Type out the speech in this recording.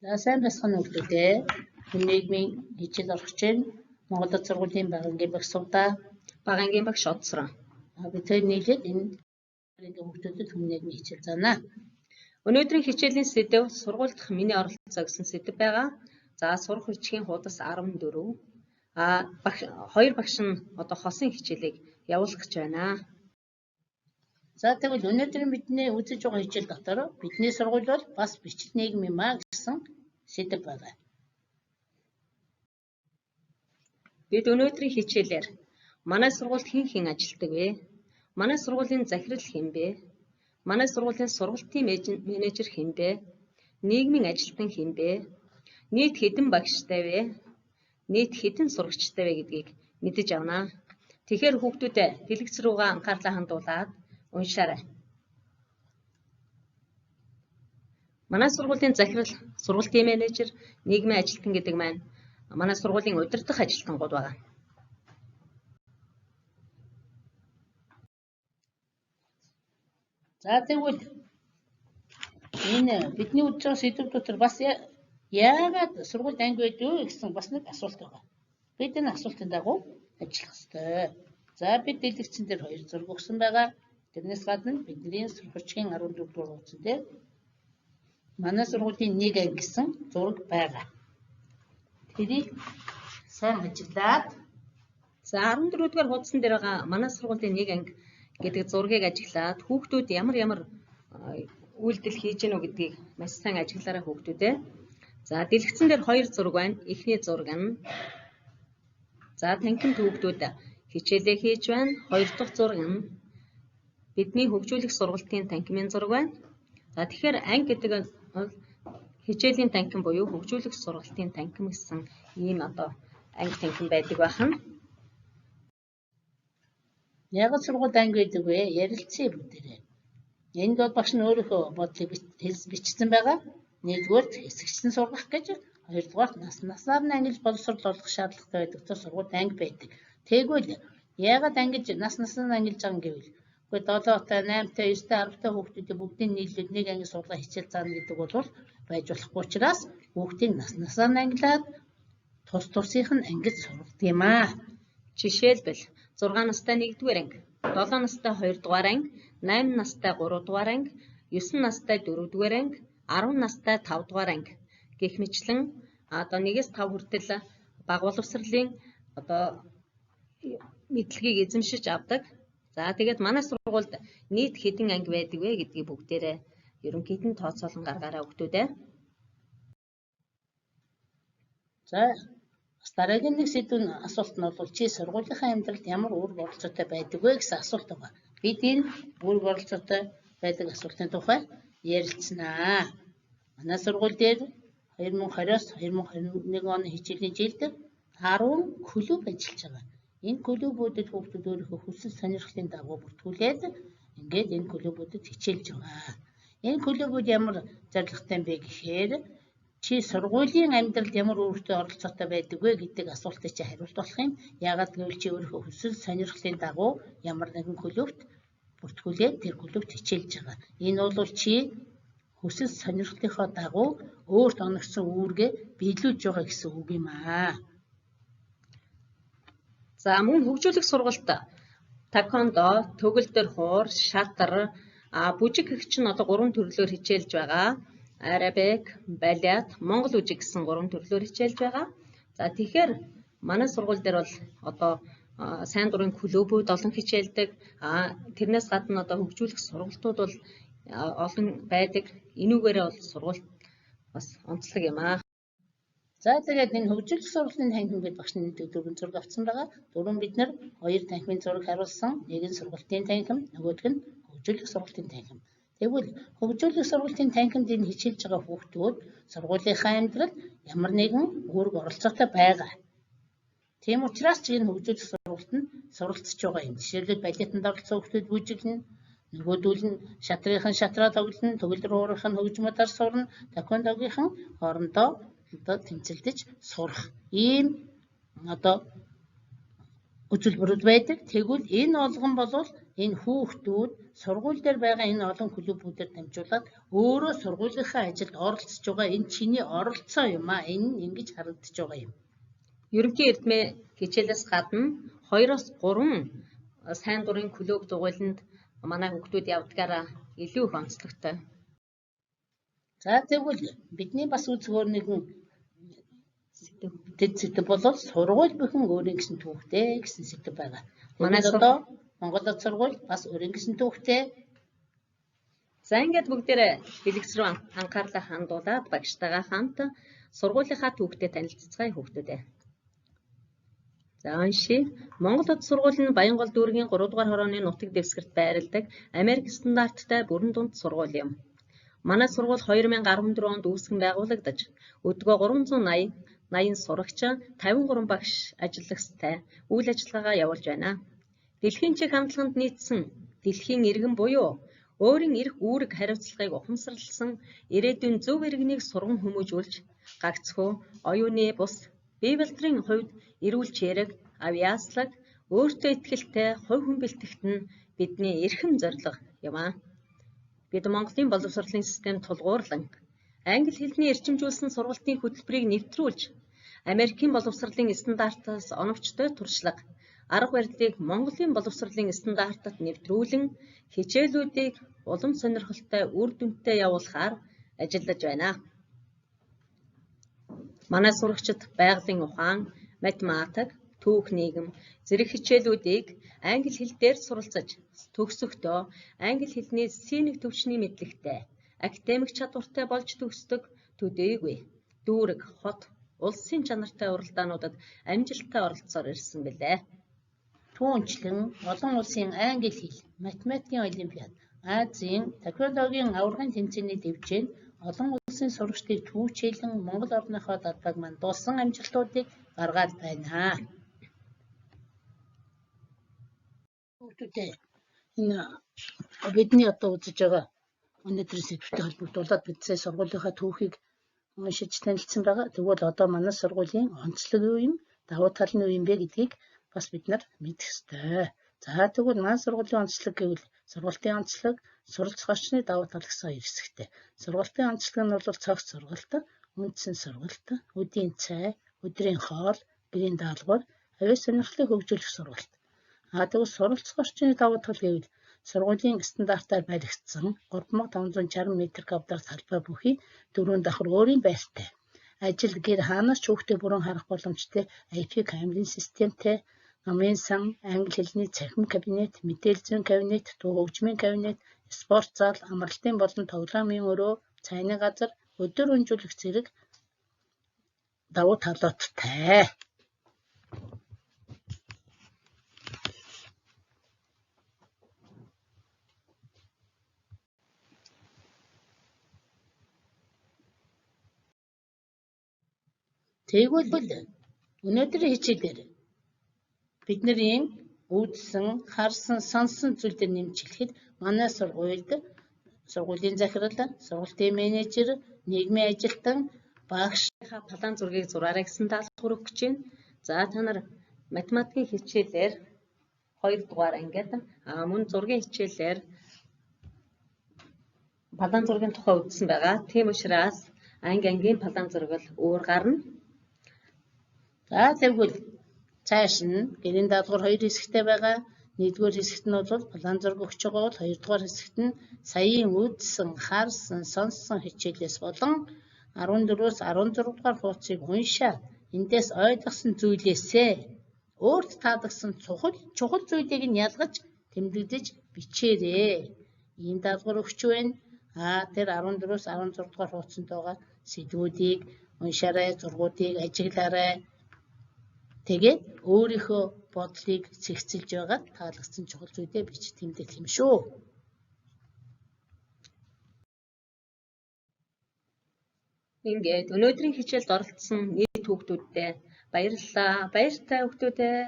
За сайн байцгаана уу хүүхдүүдээ. Нийгмийн хичээл орох гэж байна. Монгол Улс сургуулийн бага ангийн багш Сувдаа. Бага ангийн багш Одсрон. Бид хоёр нийлээд энэ ангийн хүүхдүүдэд хүн нийгмийн хичээл заана. Өнөөдрийн хичээлийн сэдэв сургууль дахь миний оролцоо гэсэн сэдэв байгаа. За сурах бичгийн хуудас 14. Багш хоёр багш нь одоо хосын хичээлийг явуулах гэж байна. За тэгвэл өнөөдрийн бидний үзэж байгаа хичээл дотор бидний сургууль бол бас бичил нийгэм юм а гэсэн сэдэв байгаа. Бид өнөөдрийн хичээлээр манай сургуульд хэн хэн ажилладаг вэ? Манай сургуулийн захирал хэн бэ? Манай сургуулийн сургалтын менежер хэн бэ? Нийгмийн ажилтан хэн бэ? Нийт хэдэн багштай вэ? Нийт хэдэн сурагчтай вэ гэдгийг мэдэж авна. Тэгэхээр хүүхдүүдээ дэлгэц рүүгээ анхаарлаа хандуулад уншаарай. Манай сургуулийн захирал, сургалтын менежер, нийгмийн ажилтан гэдэг маань манай сургуулийн удирдах ажилтнууд байгаа. За тэгвэл энэ бидний үзэж байгаа сэдэв дотор бас яагаад сургуульд анги байдаг вэ гэсэн бас нэг асуулт байгаа. Бид энэ асуултын дагуу ажиллах ёстой. За бид дэлгэцэн дээр хоёр зураг өгсөн байгаа. Тэрнээс гадна бидний сургуулийн 14 дугаар хуудсан дээр манай сургуулийн нэг анги гэсэн зураг байгаа. Тэрийг сайн ажиглаад за 14 дугаар хуудсан дээр байгаа манай сургуулийн нэг анги гэдэг зургийг ажиглаад хүүхдүүд ямар ямар үйлдэл хийж гэнэ үү гэдгийг маш сайн ажиглаарай хүүхдүүдээ. За дэлгэцэн дээр хоёр зураг байна. Эхний зураг нь за танхимд хүүхдүүд хичээлээ хийж байна. Хоёр дахь зураг нь бидний хөгжүүлэх сургалтын танхимын зураг байна. За тэгэхээр анги гэдэг нь хичээлийн танхим буюу хөгжүүлэх сургалтын танхим гэсэн ийм одоо анги танхим байдаг байна. Яг сургуульд анги байдаг вэ? Ярилцъя бүгдээрээ. Энд бол багш нь өөрийнхөө бодлыг бичсэн байгаа. Нэгдүгээрт хэсэгчлэн сургах гэж, хоёрдугаарт нас наснаар нь ангилж боловсрол олох шаардлагатай байдаг тул сургуульд анги байдаг. Тэгвэл яагаад ангиж нас наснаар нь ангилж байгаа юм гэвэл үгүй 7-тай, 8-тай, 9-тай, 10-тай хүүхдүүдийн бүгдийг нийлүүлээд нэг анги сургуулаа хичээл заана гэдэг бол байж болохгүй учраас хүүхдийг нас наснаар нь ангилаад тус тусынх нь ангид сургадаг юм аа. Жишээлбэл 6 настай 1-р анги, 7 настай 2-р анги, 8 настай 3-р анги, 9 настай 4-р анги, 10 настай 5-р анги гэх мэтлэн одоо 1-ээс 5 хүртэл бага боловсролын одоо мэдлэгийг эзэмшиж авдаг. За тэгээд манай сургуульд нийт хэдэн анги байдаг вэ гэдгийг бүгдээрээ ерөнхийд нь тооцоолон гаргаарай хүүхдүүдээ. За бас дараагийн нэг сэдвийн асуулт нь бол чи сургуулийнхаа амьдралд ямар үүрэг оролцоотой байдаг вэ гэсэн асуулт байгаа. Бид энэ үүрэг оролцоотой байдаг асуултын тухай ярилцсанаа. Манай сургууль дээр 2020-оос 2021 оны хичээлийн жилд 10 клуб ажиллаж байгаа. Энэ клубүүдэд хүүхдүүд өөрийнхөө хүсэл сонирхлын дагуу бүртгүүлээд ингээд энэ клубүүдэд хичээлж байгаа. Энэ клубүүд ямар зорилготой юм бэ гэхээр чи сургуулийн амьдралд ямар үүрэгтэй оролцоотой байдаг вэ гэдэг асуултыг чи хариулт болох юм. Яагаад гэвэл чи өөрийнхөө хүсэл сонирхлын дагуу ямар нэгэн клубт бүртгүүлээд тэр клубт хичээлж байгаа. Энэ бол чи хүсэл сонирхлынхоо дагуу өөрт оногдсон үүргээ биелүүлж байгаа гэсэн үг юм аа. За мөн хөгжүүлэх сургалт таеквондо, төгөлдөр хуур, шатар, бүжиг гэх чинь одоо 3 төрлөөр хичээлж байгаа. Арабик, балет, монгол үжиг гэсэн 3 төрлөөр хичээлж байгаа. За тэгэхээр манай сургууль дээр бол одоо сайн дурын клубүүд олон хичээлдэг. Тэрнээс гадна одоо хөгжүүлэх сургалтууд бол олон байдаг. Энүүгээрээ бол сургууль бас онцлог юм аа. За тэгээд энэ хөгжүүлэх сургалтын танхим гэдэг багш нь дөрвөн зураг авсан байгаа. Дөрвөн бид нар хоёр танхимын зураг харуулсан. Нэг нь сургалтын танхим, нөгөөх нь хөгжүүлэх сургалтын танхим. Тэгвэл хөгжүүлэх сургалтын танхимд энэ хичээлж байгаа хүүхдүүд сургуулийнхаа амьдрал ямар нэгэн үүрэг оролцоотой байгаа. Тийм учраас ч энэ хөгжүүлэх сургалт нь суралцж байгаа юм. Жишээлбэл балетанд оролцсон хүүхдүүд бүжиглэнэ, нөгөөдөл нь шатрынхан шатраа тоглоно, төгөлдөр хуурынх нь хөгжмөдөр сурна, таеквондогийнхан хоорондоо одоо тэмцэлдэж сурах ийм одоо үзүүлбэрүүд байдаг. Тэгвэл энэ болгон болвол Энэ хүүхдүүд сургууль дээр байгаа энэ олон клубүүдээр дамжуулаад өөрөө сургуулийнхаа ажилд оролцож байгаа, энэ чиний оролцоо юм аа. Энэ нь ингэж харагдаж байгаа юм. Ерөнхий эрдмээ хичээлээс гадна 2-оос 3 сайн дурын клуб дугуйланд манай хүүхдүүд явдгаараа илүү их онцлогтой. За, тэгвэл бидний бас үзэх өөр нэгэн дэд сэдэв бол сургууль бүхэн өөрийн гэсэн түүхтэй гэсэн сэдэв байгаа. Манай Тэгвэл одоо Монгол Улс сургууль бас өөрийн гэсэн түүхтэй. За, ингээд бүгдээрээ дэлгэц рүү анхаарлаа хандуулаад багштайгаа хамт сургуулийнхаа түүхтэй танилцацгаая, хүүхдүүдээ. За, уншия. Монгол Улс сургууль нь Баянгол дүүргийн 3 дугаар хорооны нутаг дэвсгэрт байрладаг Америк стандарттай бүрэн дунд сургууль юм. Манай сургууль 2014 онд үүсгэн байгуулагдаж, өдгөө 380 сурагч, 53 багш ажиллагстай үйл ажиллагаагаа явуулж байна. Дэлхийн чиг хандлаганд нийцсэн дэлхийн иргэн буюу өөрийн эрх үүрэг хариуцлагыг ухамсарласан ирээдүйн зөв иргэнийг сурган хүмүүжүүлж, гагцхүү оюуны бус бие балдрын хувьд эрүүл чийрэг, авьяаслаг, өөртөө итгэлтэй хувь хүн бэлтгэхэд нь бидний эрхэм зорилго юм аа. Бид Монголын боловсролын системд тулгуурлан англи хэлний эрчимжүүлсэн сургалтын хөтөлбөрийг нэвтрүүлж, Америкийн боловсролын стандартаас оновчтой туршлага, арга барилыг Монголын боловсролын стандартад нэвтрүүлэн хичээлүүдийг улам сонирхолтой, үр дүнтэй явуулахаар ажиллаж байна. Манай сурагчид байгалийн ухаан, математик, түүх, нийгэм зэрэг хичээлүүдийг англи хэл дээр суралцаж төгсөхдөө англи хэлний C1 түвшний мэдлэгтэй, академик чадвартай болж төгсдөг төдийгүй дүүрэг, хот, улсын чанартай уралдаануудад амжилттай оролцсоор ирсэн билээ. Түүнчлэн олон улсын англи хэл, математикийн олимпиад, Азийн таквондогийн аваргын тэмцээний дэвжээнд олон улсын сурагчдыг түүчээлэн Монгол орныхоо далбайг мандуулсан амжилтуудыг гаргаад байна. Хүүхдүүдээ, энэ бидний одоо үзэж байгаа өнөөдрийн сэдэвтэй холбогдуулаад бид сая сургуулийнхаа түүхийг уншиж танилцсан байгаа. Тэгвэл одоо манай сургуулийн онцлог юу юм, давуу тал нь юу юм бэ гэдгийг бас бид нар мэдэх ёстой. За, тэгвэл манай сургуулийн онцлог гэвэл сургалтын онцлог, суралцах орчны давуу тал гэсэн хоёр хэсэгтэй. Сургалтын онцлог нь бол цогц сургалт, үндсэн сургалт, үдийн цай, өдрийн хоол, гэрийн даалгавар, авиас сонирхлыг хөгжүүлэх сургалт. А тэгвэл суралцах орчны давуу тал гэвэл сургуулийн стандартаар баригдсан 3560 м квадрат талбай бүхий дөрвөн давхар өөрийн байртай. Ажил гэр хаанаас ч хүүхдээ бүрэн харах боломжтой IP камерын системтэй, номын сан, англи хэлний цахим кабинет, мэдээлэл зүйн кабинет, дуу хөгжмийн кабинет, спорт зал, амралтын болон тоглоомын өрөө, цайны газар, өдөр өнжүүлэх зэрэг давуу талуудтай. Тэгвэл өнөөдрийн хичээлээр бидний үзсэн, харсан, сонссон зүйл дээр нэмж хэлэхэд манай сургуульд сургуулийн захирал, сургалтын менежер, нийгмийн ажилтан, багш Палаан зургийг зураарай гэсэн даалгавар өгөх гэж байна. За, та нар математикийн хичээлээр 2 дугаар ангид мөн зургийн хичээлээр палаан зургийн тухай үзсэн байгаа. Тийм учраас анги ангийн палаан зураг л өөр гарна. За, тэгвэл цааш нь гэрийн даалгавар хоёр хэсэгтэй байгаа. Нэгдүгээр хэсэгт нь бол палаан зураг өгч байгаа бол хоёрдугаар хэсэгт нь саяын үзсэн, харсан, сонссон хичээлээс болон 14-өөс 16 дугаар хуудсыг уншаад эндээс ойлгосон зүйлээсээ өөрт таалагдсан чухал чухал зүйлийг нь ялгаж тэмдэглэж бичээрэй. Ийм даалгавар өгч байна. А тэр 14-өөс 16 дугаар хуудсанд байгаа сэдвүүдийг уншаарай, зургуудыг ажиглаарай. Тэгээд өөрийнхөө бодлыг цэгцэлж байгаад таалагдсан чухал зүйлээ бич тэмдэглэх юм шүү. Ингээд өнөөдрийн хичээлд оролцсон нийт хүүхдүүддээ баярлалаа. Баяртай, хүүхдүүдээ.